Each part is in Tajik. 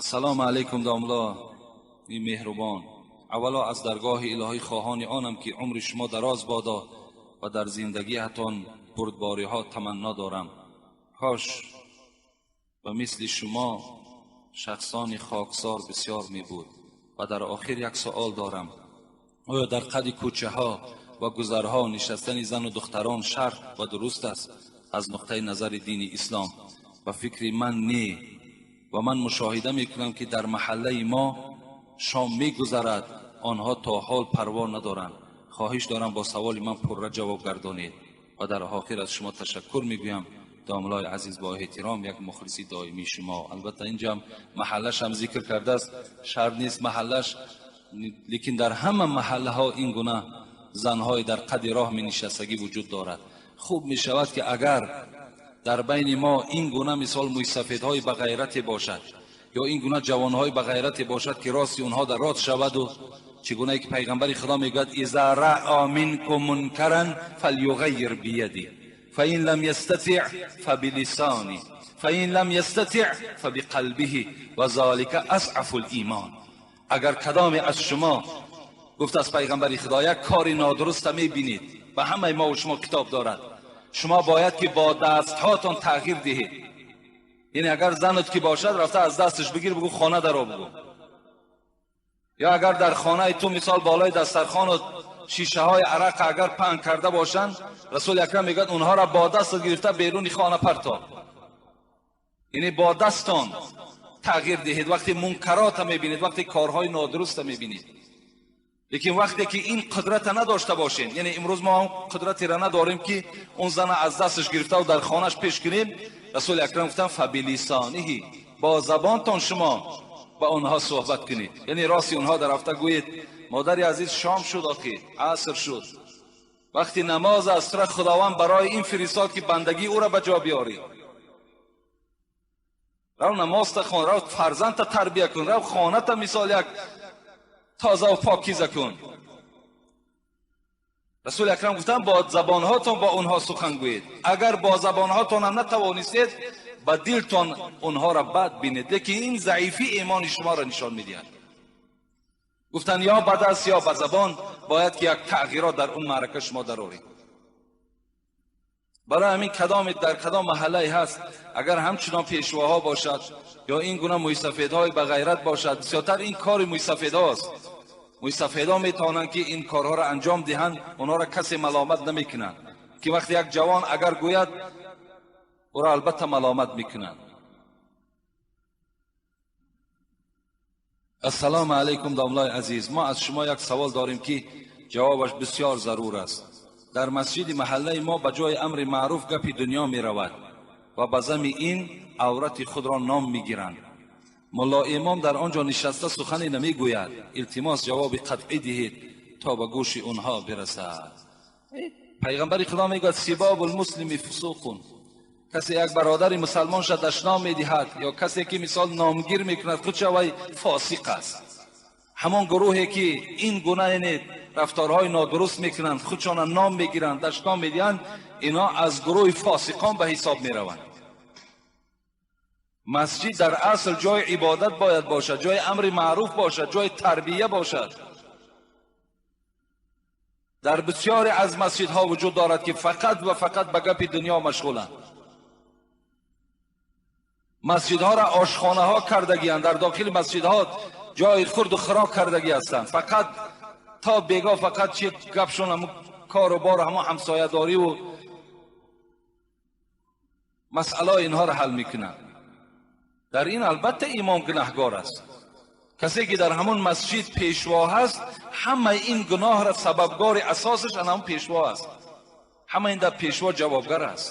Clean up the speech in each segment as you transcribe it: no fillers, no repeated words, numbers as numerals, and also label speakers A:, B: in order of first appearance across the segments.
A: Ассалому алайкум домла меҳрубон. Аввало аз даргоҳи илоҳӣ хоҳони онам ки умри шумо дароз бодо ва дар зиндагиатон бурдбориҳо таманно дорам. Кош ба мисли шумо шахсони хоксор бисёр мебуд. Ва дар охир як суол дорам. Оё дар қади кӯчаҳо ва гузарҳо нишастани зану духтарон шарт ва дуруст аст аз нуқтаи назари дини ислом? Ба фикри ман не. Ва ман мушоҳида мекунам ки дар маҳаллаи мо шом мегузарад, онҳо то ҳол парво надоранд. Хоҳиш дорам бо саволи ман пурра ҷавоб гардонед. Ва дар охир аз шумо ташаккур мегӯям. Домлаи азиз, бо эҳтиром як мухлиси доимии шумо. Албатта инҷа ҳам маҳаллаш ҳам зикр кардааст, шарт нест маҳаллаш, лекин дар ҳама маҳаллаҳо ин гуна занҳои дар қади роҳ менишастагӣ вуҷуд дорад. Хуб мешавад ки агар дар байни мо ин гуна мисол мӯйсафедҳои ба ғайрате бошад ё ин гуна ҷавонҳои ба ғайрате бошад ки рости онҳо дар рост шаваду чӣ гунае ки пайғамбари худо мегӯяд: иза раъа минкум мункаран фалюғайир бияди фаин лам ястатиъ фабилисани фаин лам ястатиъ фабиқалбиҳи ва залика асъафу лимон. Агар кадоме аз шумо, гуфт аз пайғамбари худо, як кори нодуруста мебинед, ба ҳамаи мо ва шумо китоб дорад, шумо бояд ки бо дастҳоятон тағйир диҳед. Яъне агар занат ки бошад, рафта аз дасташ бигир, бигӯ хона даро бигӯ. Ё агар дар хонаи ту мисол болои дастархонат шишаҳои арақ агар паҳн карда бошанд, расули акрам мегӯяд онҳоро бо дастат гирифта беруни хона партоб. Яъне бо дастон тағйир диҳед вақте мункарота мебинед, вақте корҳои нодуруста мебинед. Лекин вақте ки ин қудрата надошта бошем, яъне имрӯз мо он қудратеро надорем ки он зана аз дасташ гирифтаву дар хонааш пеш кунем, расули акрам гуфтанд фабилисониҳи, бо забонтон шумо ба онҳо суҳбат кунед. Яъне рости онҳо дар рафта гӯед: модари азиз, шом шуд, охи аср шуд, вақти намоз аст, тура худованд барои ин фиристод ки бандагии ӯро ба ҷо биёрӣ. Рав намозта хон, рав фарзандта тарбия кун, рав хоната мисол як тоза ва покиза кун. Расули акрам гуфтанд бо забонҳотон бо онҳо сухан гӯед. Агар бо забонҳотонам натавонистед, ба дилтон онҳоро бад бинед, лекин ин заифи имони шуморо нишон медиҳад. Гуфтанд ё ба даст ё ба забон бояд ки як тағйирот дар он маърака шумо дароред. Барои ҳамин кадоме дар кадом маҳаллае ҳаст, агар ҳамчунон пешвоҳо бошад ё ин гуна мӯйсафедҳои ба ғайрат бошад, бисёртар ин кори мӯйсафедҳост. Мӯйсафедҳо метавонанд ки ин корҳоро анҷом диҳанд, онҳоро касе маломат намекунанд. Ки вақте як ҷавон агар гӯяд, ӯро албатта маломат мекунанд. Ассалому алайкум домлаи азиз, мо аз шумо як савол дорем ки ҷавобаш бисёр зарур аст. Дар масҷиди маҳаллаи мо ба ҷои амри маъруф гапи дунё меравад ва ба зами ин аврати худро ном мегиранд. Мулло имом дар он ҷо нишаста сухане намегӯяд. Илтимос ҷавоби қатъӣ диҳед то ба гӯши онҳо бирасад. Пайғамбари худо мегӯяд сибобул муслими фусуқун. Касе як бародари мусалмонша дашном медиҳад ё касе ки мисол номгир мекунад, худша вай фосиқ аст. Ҳамон гурӯҳе ки ин гуна яъне рафторҳои нодуруст мекунанд, худшона ном мегиранд, дашном медиҳанд, инҳо аз гурӯҳи фосиқон ба ҳисоб мераванд. Масҷид дар асл ҷои ибодат бояд бошад, ҷои амри маъруф бошад, ҷои тарбия бошад. Дар бисёре аз масҷидҳо вуҷуд дорад ки фақат ва фақат ба гапи дунё машғуланд. Масҷидҳоро ошхонаҳо кардагианд, дар дохили масҷидҳо ҷои хурду хӯрок кардагӣ ҳастанд. Фақат то бегоҳ фақат чи гапшон ҳамун кору бору ҳамун ҳамсоядориву масъалаҳои инҳоро ҳал мекунанд. Дар ин албатта имом гунаҳгор аст. Касе ки дар ҳамон масҷид пешво ҳаст, ҳамаи ин гуноҳро сабабгори асосаш ан ҳамон пешво аст. Ҳама ин дар пешво ҷавобгар аст.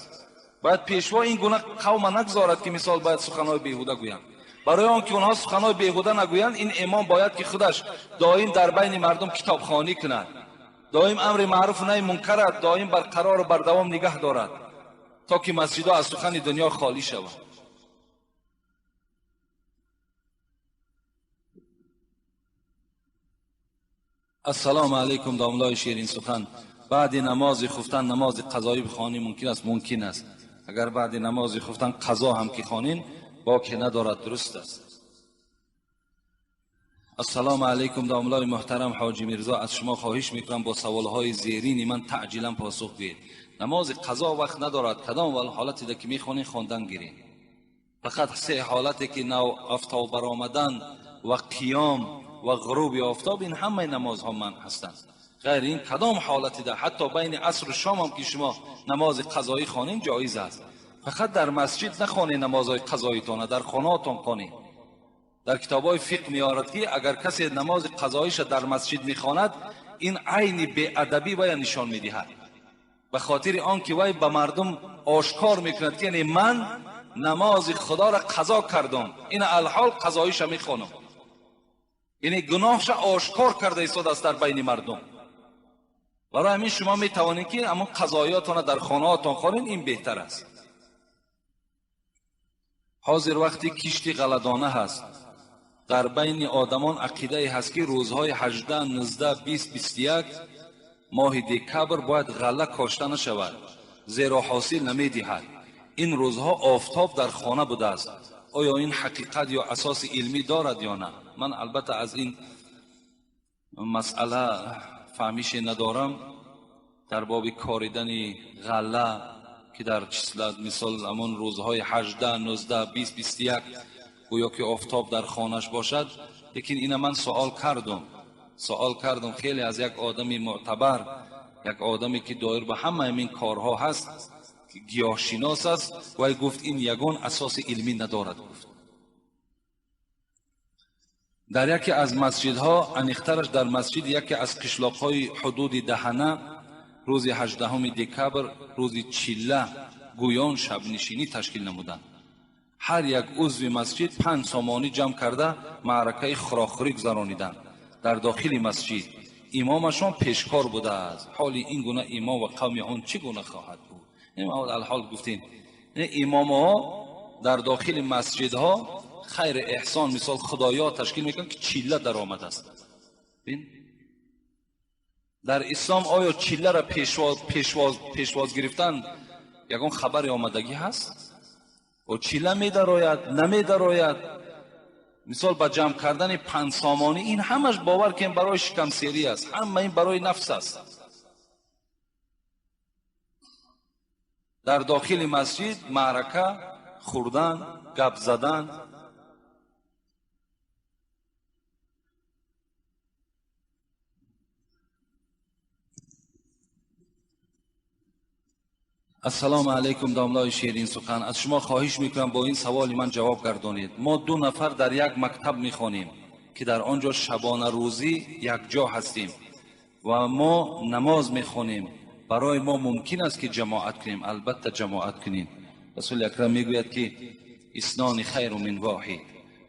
A: Бояд пешво ин гуна қавма нагзорад ки мисол бояд суханҳои беҳуда гӯянд. Барои он ки онҳо суханҳои беҳуда нагӯянд, ин имом бояд ки худаш доим дар байни мардум китобхонӣ кунад, доим амри маъруфу наҳи мункарат доим барқарору бардавом нигаҳ дорад, то ки масҷидҳо аз сухани дунё холӣ шаванд. Ассалому алайкум домлаи ширин сухан. Баъди намози хуфтан намози қазоӣ бихонӣ мумкин аст? Мумкин аст. Агар баъди намози хуфтан қазо ҳам ки хонин, боке надорад, дуруст аст. Ассалому алайкум домлаи муҳтарам Ҳоҷи Мирзо, аз шумо хоҳиш мекунам бо саволҳои зерини ман таъҷилан посух диҳед. Намози қазо вақт надорад, кадом ҳолате ки мехонед хондан гиред. Фақат се ҳолате ки нав офтоб баромадан ва қиём ва ғуруби офтоб, ин ҳамаи намозҳо манъ ҳастанд. Ғайр ин кадом ҳолате дар ҳатто байни аср ва шом ҳам ки шумо намози қазоӣ хонед ҷоиз аст. Фақат дар масҷид нахонед намозҳои қазоитона, дар хонаатон хонед. Дар китобҳои фиқҳ меорад ки агар касе намози қазоиша дар масҷид мехонад, ин айни беадабӣ вая нишон медиҳад, ба хотири он ки вай ба мардум ошкор мекунад ки яъне ман намози худоро қазо кардам, ин алҳол қазоиша мехонам, яъне гуноҳша ошкор карда истодааст дар байни мардум. Барои ҳамин шумо метавонед ки ҳамон қазоиётонро дар хонаатон хонед, ин беҳтар аст. Ҳозир вақти кишти ғалладона ҳаст, дар байни одамон ақидае ҳаст ки рӯзҳои 18, 19, 20, 21 моҳи декабр бояд ғалла кошта нашавад, зеро ҳосил намедиҳад. Ин рӯзҳо офтоб дар хона будааст. Оё ин ҳақиқат ё асоси илмӣ дорад ё на? Ман албатта аз ин масъала фаҳмише надорам дар боби коридани ғалла ки дар числа мисол ҳамон рӯзҳои 18, 19, 20, 21 гӯё ки офтоб дар хонаш бошад. Лекин ина ман суол кардам хеле аз як одами муътабар, як одаме ки доир ба ҳамаи ин корҳо ҳаст, гиёҳшинос аст, вай гуфт ин ягон асоси илмӣ надорад. Гуфт дар яке аз масҷидҳо, аниқтараш дар масҷиди яке аз қишлоқҳои ҳудуди Даҳана, рӯзи 18 декабр, рӯзи чилла гӯён шабнишинӣ ташкил намуданд. Ҳар як узви масҷид 5 сомонӣ ҷамъ карда маъракаи хӯрокхӯрӣ гузарониданд дар дохили масҷид. Имомашон пешкор будааст. Ҳоли ин гуна имом ва қавми он чӣ гуна хоҳад буд? Алҳол гуфтем имомҳо дар дохили масҷидҳо хайр эҳсон мисол худоё ташкил мекунанд ки чилла даромадааст. Бин, дар ислом оё чилларо пешвоз гирифтан ягон хабари омадагӣ ҳаст? О чилла медарояд, намедарояд? Мисол ба ҷамъ кардани 5 сомонӣ, ин ҳамаш бовар кунем барои шикамсерӣ аст, ҳама ин барои нафс аст. Дар дохили масҷид маърака, хӯрдан, гап задан. Ассалому алайкум домлаи ширин сухан, аз шумо хоҳиш мекунам бо ин саволи ман ҷавоб гардонед. Мо 2 нафар дар як мактаб мехонем ки дар он ҷо шабона рӯзӣ якҷо ҳастем ва мо намоз мехонем. Барои мо мумкин аст ки ҷамоат кунем? Албатта ҷамоат кунем. Расули акрам мегӯяд ки иснони хайру мин воҳид,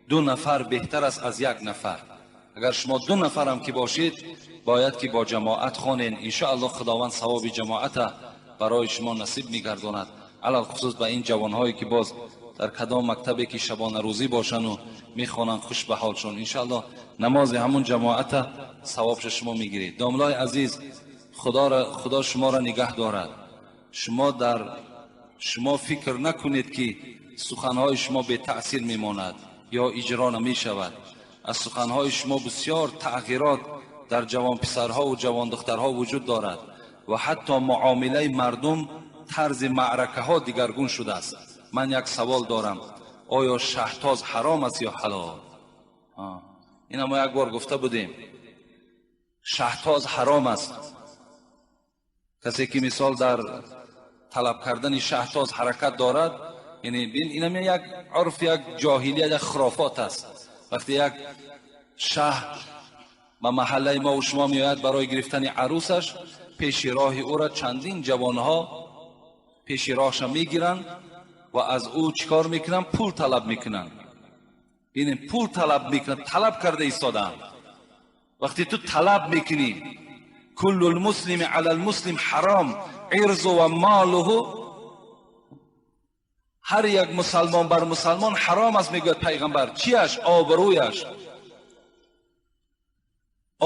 A: 2 нафар беҳтар аст аз 1 нафар. Агар шумо 2 нафарам ки бошед, бояд ки бо ҷамоат хонед. Иншоаллоҳ худованд савоби ҷамоата барои шумо насиб мегардонад. Алалхусус ба ин ҷавонҳое ки боз дар кадом мактабе ки шабона рӯзӣ бошану мехонанд, хуш ба ҳолшон. Иншоаллоҳ намози ҳамун ҷамоата савобша шумо мегиред. Домлаи азиз, худо шуморо нигаҳ дорад. Шумо фикр накунед ки суханҳои шумо бетаъсир мемонад ё иҷро намешавад. Аз суханҳои шумо бисёр тағйирот дар ҷавонписарҳо ва ҷавондухтарҳо вуҷуд дорад ва ҳатто муомилаи мардум, тарзи маъракаҳо дигаргун шудааст. Ман як савол дорам: оё шаҳтоз ҳаром аст ё ҳалол? Ина мо як бор гуфта будем, шаҳтоз ҳаром аст. Касе ки мисол дар талаб кардани шаҳтоз ҳаракат дорад, яъне инам як урф, як ҷоҳилият, як хурофот аст. Вақте як шаҳр ба маҳаллаи мо ва шумо меояд барои гирифтани арӯсаш, пеши роҳи ӯро чандин ҷавонҳо пеши роҳша мегиранд ва аз ӯ чикор мекунанд? Пул талаб мекунанд. Бинем, пул талаб мекунанд, талаб карда истодаанд. Вақте ту талаб мекунӣ, куллу лмуслими ала лмуслим ҳаром ирзу ва молуҳу, ҳар як мусалмон бар мусалмон ҳаром аст, мегӯяд пайғамбар. Чиаш? Обрӯяш,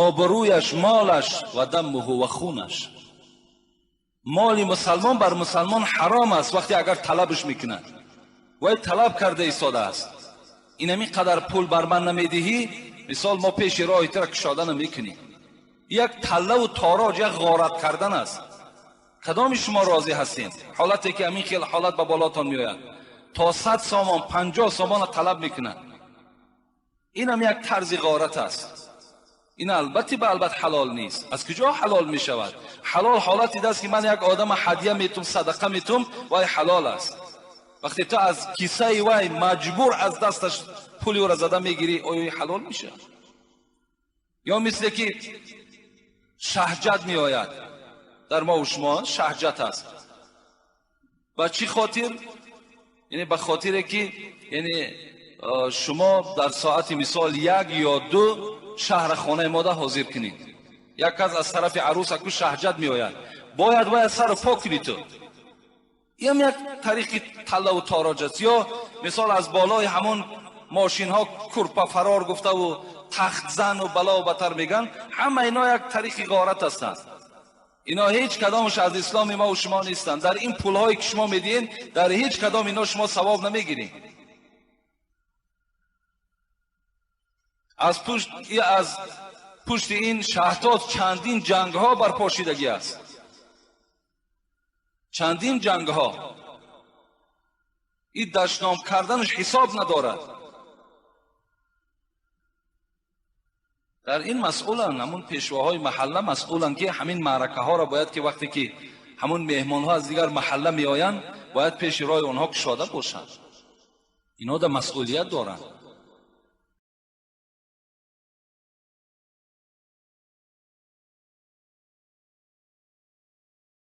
A: обрӯяш, молаш ва даммуҳу ва хунаш. Моли мусалмон бар мусалмон ҳаром аст вақте агар талабш мекунад. Вай талаб карда истодааст. Инамин қадар пул бар ман намедиҳӣ, мисол мо пеши роҳи тура кушода намекунем. Як талла ва тороҷ, як ғорат кардан аст. Кадоми шумо розӣ ҳастед? Ҳолате ки ҳамин хел ҳолат ба болотон меояд, то 100 сомон 50 сомон талаб мекунад. این هم یک طرز غارت است. این البته به البته حلال نیست. از کجا حلال می شود؟ حلال حالتی است که من یک آدم هدیه میتم، صدقه میتم، وای حلال است. وقتی تو از کیسه وای مجبور از دستش پولی را زده میگیری، آیا حلال میشه؟ یا مثل که شهجت میآید، در ما و شما شهجت است. با چی خاطر؟ یعنی به خاطر که یعنی شما در ساعت مثال 1 یا 2 شهر خانه ماده حاضر کنید. یک از طرف عروس اکو شهجت می آید، باید سر پاک کنید تو. این هم یک طریق طله و تاراج است. یا مثال از بالای همون ماشین ها کرپه فرار گفته و تخت زن و بلا و بتر میگن، همه اینا یک طریق غارت هستند. اینا هیچ کدامش از اسلام ما و شما نیستند. در این پول هایی که شما میدین، در هیچ کدام اینا شما ثواب نمیگیرین. از پشت این شهداد چندین جنگ ها برپا شدگی است. چندین جنگ ها. این دشنام کردنش حساب ندارد. در این مسئولن همون پیشواهای محله مسئولن که همین معرکه ها را باید که وقتی که همون مهمان ها از دیگر محله می آیند، باید پیش راه آنها کشاده باشند. اینا در مسئولیت دارند.